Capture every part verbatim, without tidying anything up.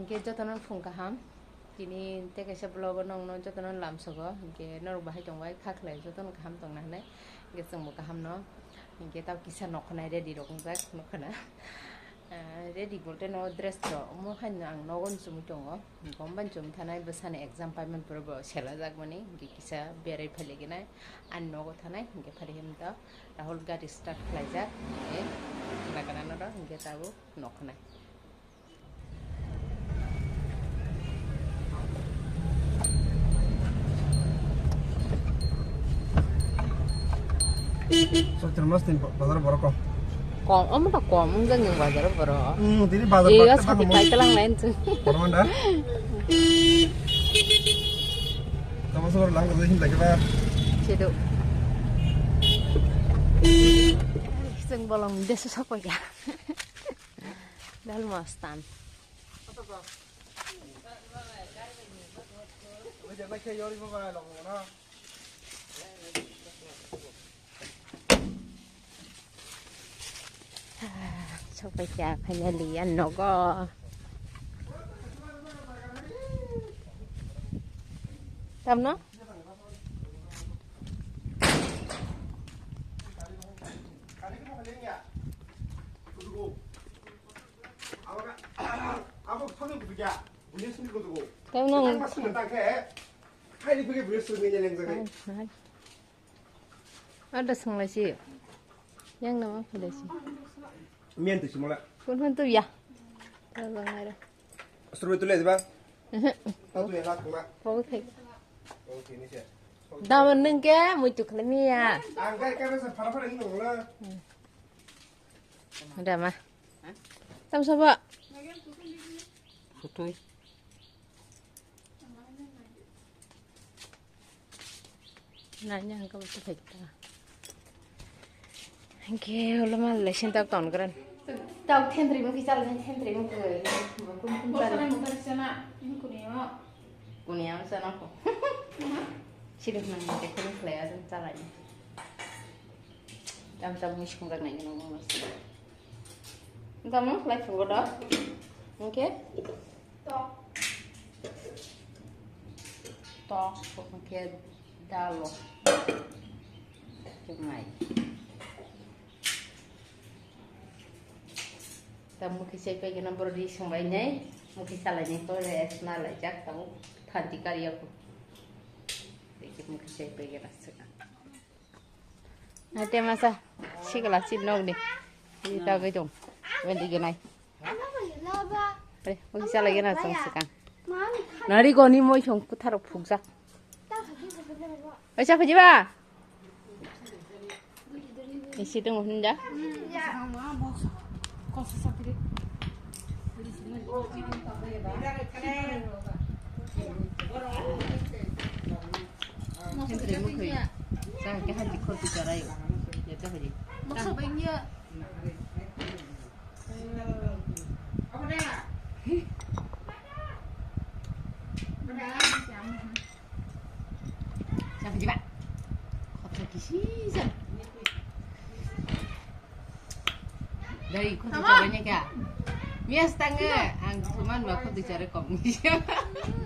Hingke jotono phung kaham. Tini tei kaisa vlog o nongno jotono lamsogo. Hingke norok bahai tongbai, kha khlai jotono kaham tongna hinui. Hingke chwngbo kaham no. Hingke tabo kisa nokhnai ready rok wngjak nokha na. Ah, ready bolte no dress rok omo haino ang nogo chumui tongo. Hingke omo bai chumui thanai bwsani exam paiman pore bo selajakmani. Hingke kisa berai phailaginai ani nogo thanai. Hingke phari himto Rahul gari start khlaijak. Hingke naganano rok hingke tabuk nokhnai. Chaitor mas ni bazar borok kom. Kom, omo to kom, wng jak ni bazar borok. Hmm, tini bazar. Iya, sakit kai kelang lain tuh. Kono manda? Tama sor lang ko hin lagi ba. Situ. Sing bolong desa sapa ya? Dal mastan. Sokphaikha finally ang nogo. Tamno? Tamno? Ada sunglaisi. Yang nama padaisi. Mian tu simula. Kun hun tu ya. Tabang ada. Asur betul ya, Bang? Mhm. Kau tu ya, lah, kena. Kau tu. Kau tu ini sih. Daman nengke, muitu khlai miya. Angkai kau rasa fara fara ini ngula. Ada mah. Tam sabo. Sutui. Nanya hangka bata phaita. Hingke ulo mal le sinta ton kran. Tau thendri mukhi chal thendri mukhi. Kun kun chal. Bosra mukhi sana. Ini kuni yo. Kuni yo sana ko. Siduk nang mate kuni khlai asam chalai. Tam tam mui sung rak nai no mas. Tam no khlai phungo do. Hingke. Tok. Tok, hwnkhe dalo. Chwnai. Ta mukhi sai paigena borok ri songlainai, mukhi salainai, to rest na laijak, tabuk thanti karyaku. Tei mukhi sai paigena swkang. Nai te masa sikla si nok ni. Ni ta gai dong. Wendi genai. Re, oke sala gena song sikang. Nari goni moi song putharo phukjak. Oi sa phaji ba. Isi dong hunda. Sa ke haji khor tu charai. Ya ta haji. Masa bengya. Sa haji ba. Khotho kisi sa. Dari khotho charai nya kya? Mias tange ang thuman ba khotho charai kom.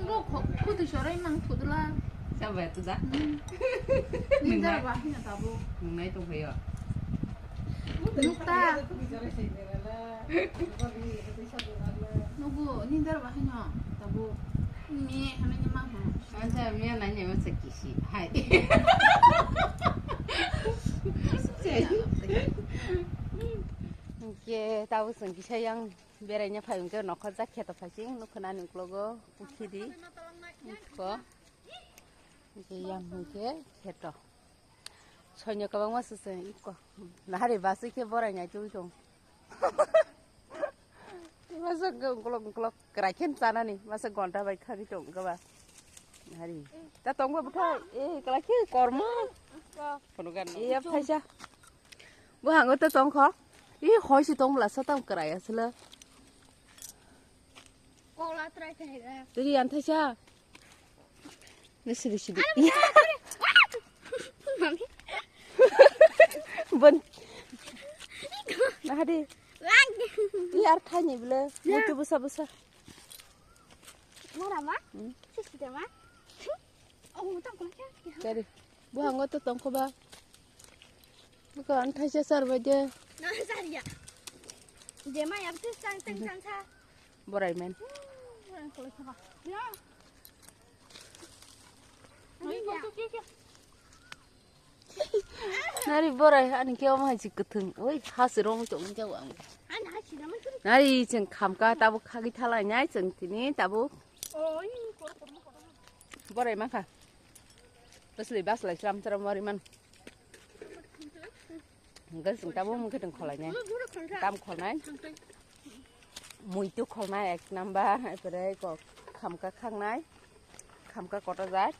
Bo khotho charai mang thudla. Sa ba tu da. Nindar ba hina tabo. Nungnai tong phayo. Nukta. Nugu nindar ba hino tabo. Ni hana ni ma ha. Ansa miya nanya masa kisi. Hai. Hingke tabo chwng kisa yang beraina phai hingke nokha jak kheto phai chwng nukha nani uklogo pukhiri. Ko. Hingke yang hingke kheto. Soino kwbangma se se iko. Nahari basi khe borai nai twi tong. Masa ke ungkolok ungkolok krai khen chanani. Masa gonta bai khari tong kaba. Nahari. Ta tong ba butha. Eh, kala khe kormo. Kono gan. Eh, ap thaisa. Bo hango ta tong kho. Eh, hoi si tong bla sa tang krai asla. Kola trai thaisa. Tiri an thaisa. Ni sidi sidi. Mami. Bon. Nahadi. Yar thani bile. Mutu busa busa. Nara ma? Hmm. Sisi de ma? Oh, tang kula kya? Kari. Buhango to tongkho ba. Buko an thaisa sar bai de. Na sar ya. Je ma ya tu sang teng sang sa. Borai men. Hmm, borai kula kya ba. Ya. Ani ya. Nari borai ani khe omo hai se kwthwng. Oi, ha se rong tong jak ang. Nari chwng khamka tabuk khagwi thalai nai chwng tini tabuk. Borai mankha. Baslai baslai sram sram wari man. Hwnkhe chwng tabuk mungkhe tong kholai nai. Tam kholnai. Muitu kholnai ek number, aipore kok khamka khangnai, khamka kotor jat,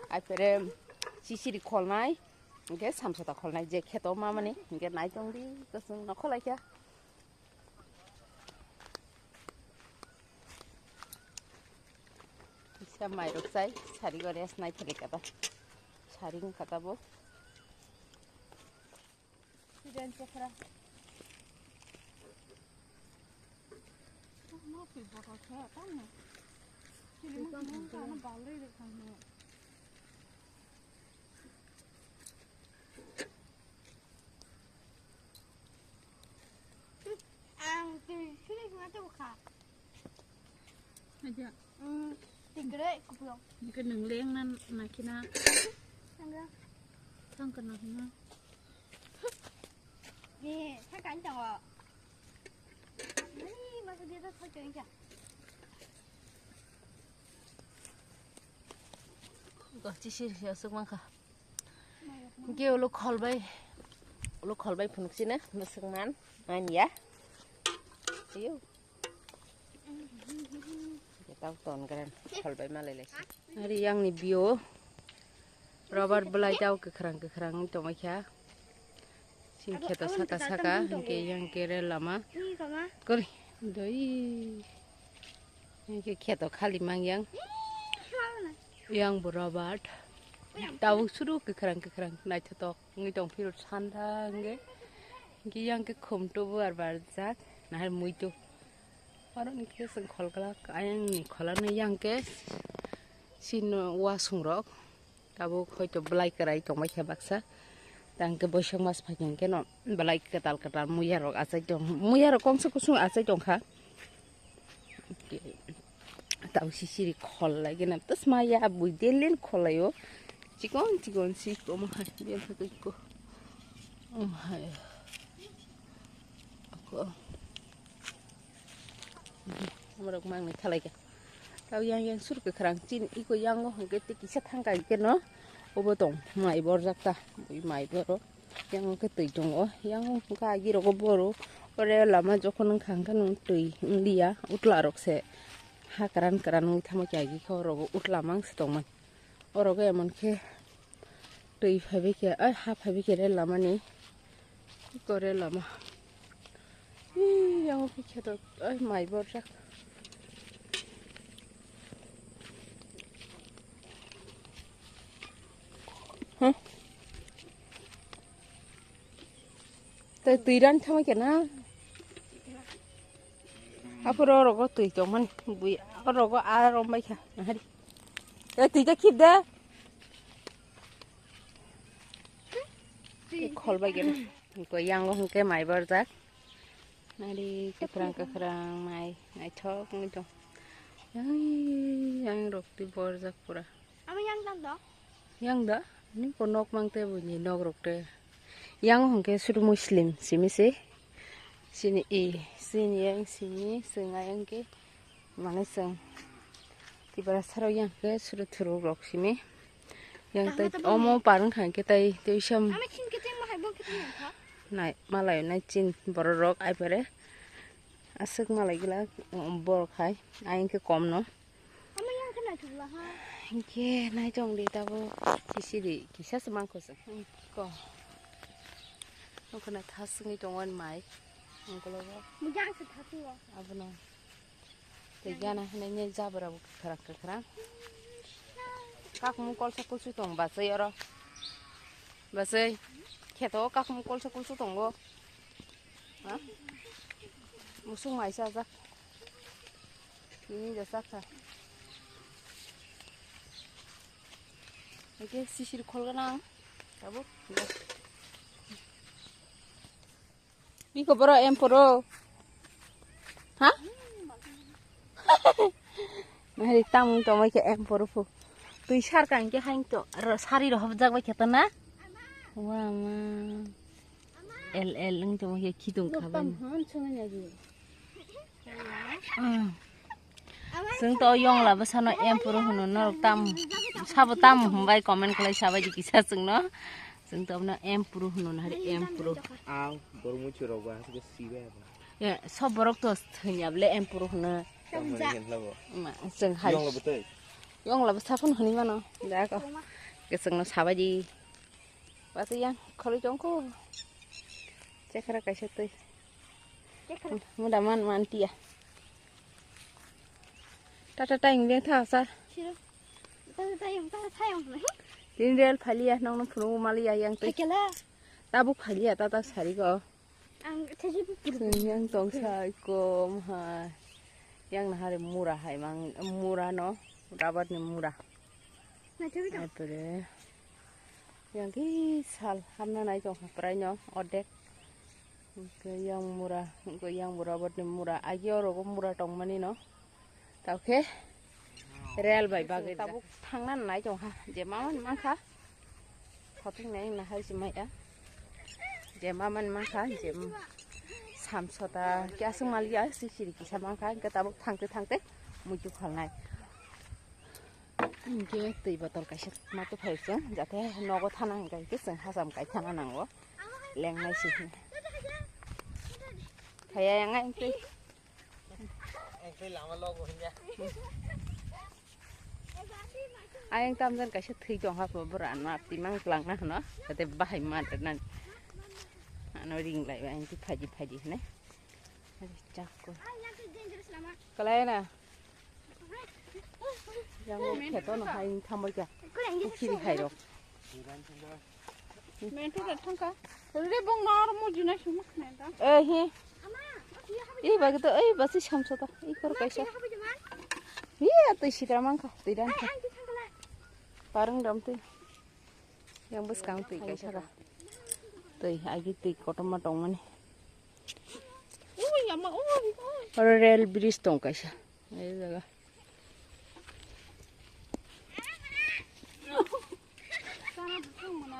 aipore sisiri kholnai, hwnkhe samsota kholnai, je kheto mamani, hwnkhe nai tongdi, kwchwng no kholai kha. Kisa mairok chai, sari gore nai thali kata, sari wngkha tabuk. Student chokra. Ma phi botol khe tamo. Chili ma khe tamo balai rok thang no. Ang twi sini kha to kha. Aja. Hmm, tigre kuplok. Ke nang leng nan nakina. Tangga. Tang kana hina. Ni, tang kan tang o. Ni, masa dia tu kau cakap. Kau cisir ya suk mangka. Hwnkhe ulo kholbai, ulo kholbai phunuk sino, mwswk man, man ya. Ayo. Tau ton gran kholbai malai lai. Ari yang ni bio, rubber belai tau kwkhrang kwkhrang wng tongmai kha. Sini kheto saka saka, hwnkhe yang kere lama. Kori, doi. Hwnkhe kheto khali mang yang. Yang bo rubber. Tabuk suru kwkhrang kwkhrang naithotok wngwi tong phiro sanda hwnkhe. Hwnkhe yang khe khumtu bo ar barjak nahar muitu. Oro hwnkhe chwng khol glak ayang ni khola nw yang khe sino wasung rok. Tabuk hoito belai kwrai tongbai kha baksa. Tang khe boisok mas phai khe no belai kwtal kwtal muya rok achai tong, muya rok kongsa kusung achai tong kha. Tau sisiri khol lai gana. Tos maya bui delin khol lai o. Chikon chikon si ko mo hai. Biya thak ko. Mo hai. Ko. Amrok mang ni khalai ka. Tau yang yang sur kwkhrang chin iko yango hwnkhe tei kisa thangka hwnkhe no obo tong mai borjak ta bui mai boro yango khe twi tongo yango hwnkhe agi rogo boro ore lama jokhon wngkha hwnkhe nwng twi wngliya utla rok se ha kwran kwran wngwi thangma khe agi khe oro utla mang se tongmani oro khe emon khe twi phaibai khe ai ha phaibai khe rel lama ni. Kore lama. Ih, yang khe kheto, ai, mai borjak. Huh? Tei twi ran thangma khe na? Aphuru orogo twi tongmani, bui, orogo a rombai kha, nahari. Tei twi ta khib de. Kholbai gana. Ko yango hwnkhe mai borjak. Nari kwkhrang kwkhrang mai naithok wngwi tong. Yang, yang rok twi borjak pura. Amo yang tang do? Yang da? Ni ko nok mang te buini nok rok te. Yang hwnkhe suru Muslim simi se. Sini i, sini yang sini, swnga yang ke. Mane chwng Tiprasa rok yang khe suru thuru rok simi. Yang tei omo parwng kha hwnkhe tei tuition nai malai nai chin borok rok ai pore aswk malai gila borok hai ayang khe kom no. Hwnkhe nai tong di tabuk kisiri kisa se mangkho se ko. Nokho na thas wngwi tongo ani mai. Ungkologo. Abono. Tei gana hinui ni jabra bo kwkhwrang kwkhwrang. Kakmung kolsa kulsu tong bachai oro. Bachai. Kheto o kakmung kolsa kulsu tongo. Ha? Musung mai sajak. Nini ja sakha. Oke, sisir khol ganang. Tabuk. Biko boro emporo. Ha? Nahari tamung tongmai khe emporo phu. Twi sar kang khe hain to. Ro sari ro hobjak bai khe to na. Wa ma. El el wng tongmai khe khidung kha bani. Tam hwn swngnai ya ji. Chwng to yongla bwsano empuru hwno norok tam sabo tam hwnbai comment khlai sabaidi kisa chwngno. Chwng to abono empuru hwno nahari empuru. Aw, borok muichu rok ba hasiko sibai abo. Sob borok to thwnya bole empuru hwno. Tam hwnwi khe labo. Chwng hai. Yongla bwtwi. Yongla bwsa phano hwnwi mano. Da ko. Ke chwngno sabaidi. Basi yang khoroi tongko. Chekhara kaisa twi. Chekhara. Muda man man tia. Tata tayong beng tha sa. Siro. Tata tayong, tata tayong. Tin rel phalia nong nong phunu maliya yang twi. Thakela. Tabuk phalia tata sari go. Ang these bi puru. Yang tong sai kom ha. Yang nahari mura hai mang mura no. Rabat ni mura. Naithok naithok. Apore yang ki sal hamna nai tong ha prai no odek. Yang mura, yang mura botni mura agi oro mura tongmani no. Tao khe rel bai bagwi tabuk thangna nai tong ha je mamani mankha. Khothing nai na hai si mai a. Je mamani mankha je samsota kya sung maliya si siri kisa mankha hingke tabuk thangte thangte muitu khalnai. Hingke twi botol kaisa ma tuphai chwng, jate nogo thana hingka hingke chwng hacham kai thana nango, lengnai se hwnwi. Thaya yang ang twi. Ayang tamjani kaisa thwi tong ha, bwrano twi mang twlang na hwno, jate bahai ma rwnani. Ano ring lai ba, ang twi phaidi phaidi hwnwi. Chakko. Kalai na. Yang kheto no hai thambai kha. Kiri hai rok. Mentu da thangka. Re bong nor mo juna suma khna da. Eh hi. Ei bagi to ei basi samsa ta. Ei kor kaisa. Hi atoi sitra mangkha. Twi dan kha. Parang dam twi. Yang bwskang twi kaisa ka. Twi agi twi kotorma tongmani. Ui, ama, ui, ui. Oro rail bridge tong kaisa. Ei jaga. Sana bwswng mona.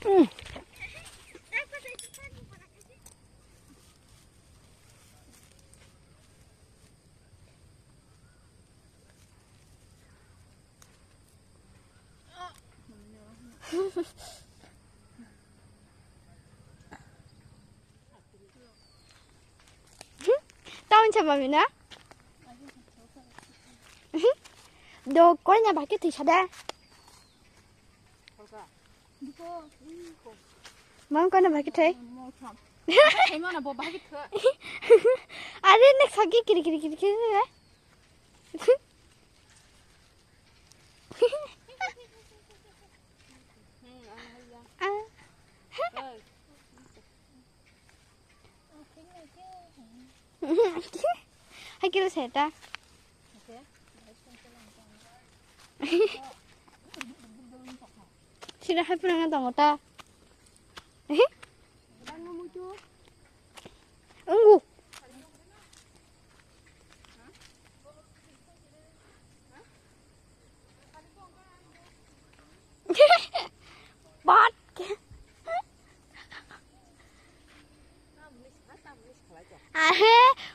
Hmm. Taun chama mina? Do koi na baki tisa da. Mang kono bhagi thai. Thai mana bo bhagi thai. Are ne sagi kiri kiri kiri kiri re. Ah. Hai kira seta. Sira hai pura nga tongo ta. Ungu. Bat. Ahe,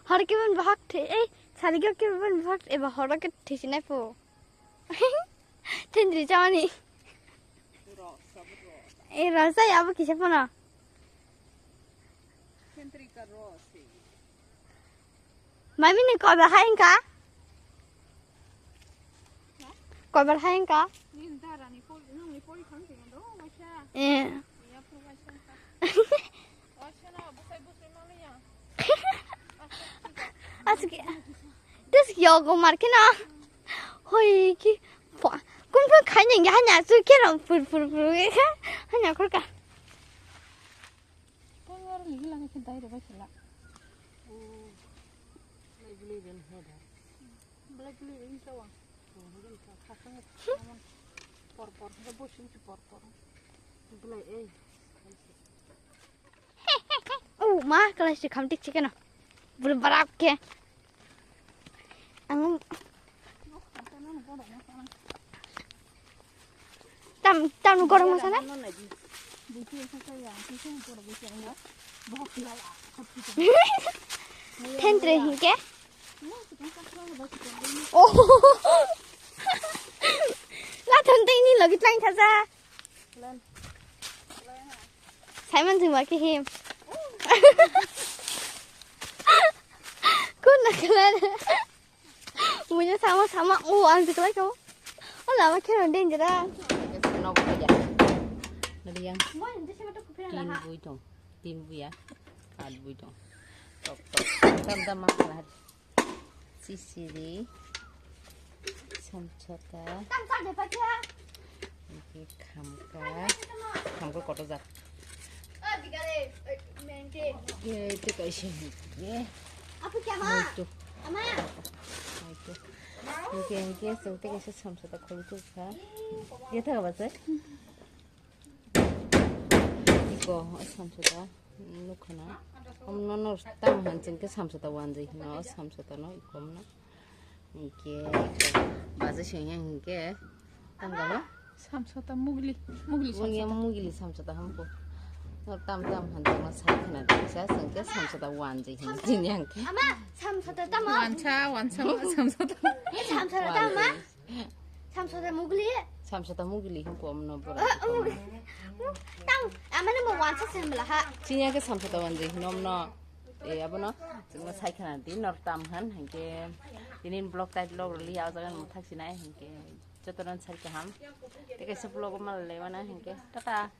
hor ke ban bahak the, ei, sari ke ban bahak, eba hor ke the sinai po. Thendri chawani. E rasa ya bo kisa pono. Mami ni kobar hai wngkha? Kobar hai wngkha? Eh. Asli. Tus yogo markina. Hoi ki. Kum kum khai nengya hanya su kero pur pur pur. Hanya korka. Kaiwar ligi lagi khe dai rwbai khe la. Belai bwlwi ren he da. Belai bwlwi ren tawang. Por por, he bo sum ki por por. Belai ei. Oh ma, kelas di khamtik chikeno. Bulu barak ke. Ang tam tam gorong masala. Thentre hingke. Oh. La thon tei ni logi tlain thaja. Simon jing wa ke him. Kun na klan. Munya sama sama. Oh, ang jing lai ko. Oh, lama khe ron den jara. Nok khaja. Nadi yang. Tin bui tong. Tin bui ya. At bui tong. Tok tok. Tam tam ma khala. Sisiri. Samsata. Hingke khamka. Khamka koto jak. Ye te kaisa hingke. Muitu. Muitu. Hingke hingke chwng te kaisa samsata khuluk kha. Ye thaga bachai. Iko, o samsata nukha na. Om no no tam han ching ke samsata wanjai hino, o samsata no iko om no. Ike, iko. Baje sing yang hingke. Tam galo? Samsata mugli, mugli Wong yang samsata. Mugili samsata hamko. No tam tam han ching no sai khna de sa ching ke samsata wanjai hin jin yang ke. Ama, samsata tamo. Wansa, wansa, samsata. Eh, samsata tamo. Wanjai. Samsata mugli. Samsata mugli him pom no bora. Ah, mugli. Tang, amane mo wansa sem bela ha. Chinya ke samsata wanjai hinom no. E abono. Chuma sai khana di nor tam han hingke. Tinin block tight log rili ya jagan mo thak sinai hingke. Jotonan sai kaham. Teke se block mal le wana hingke. Tata.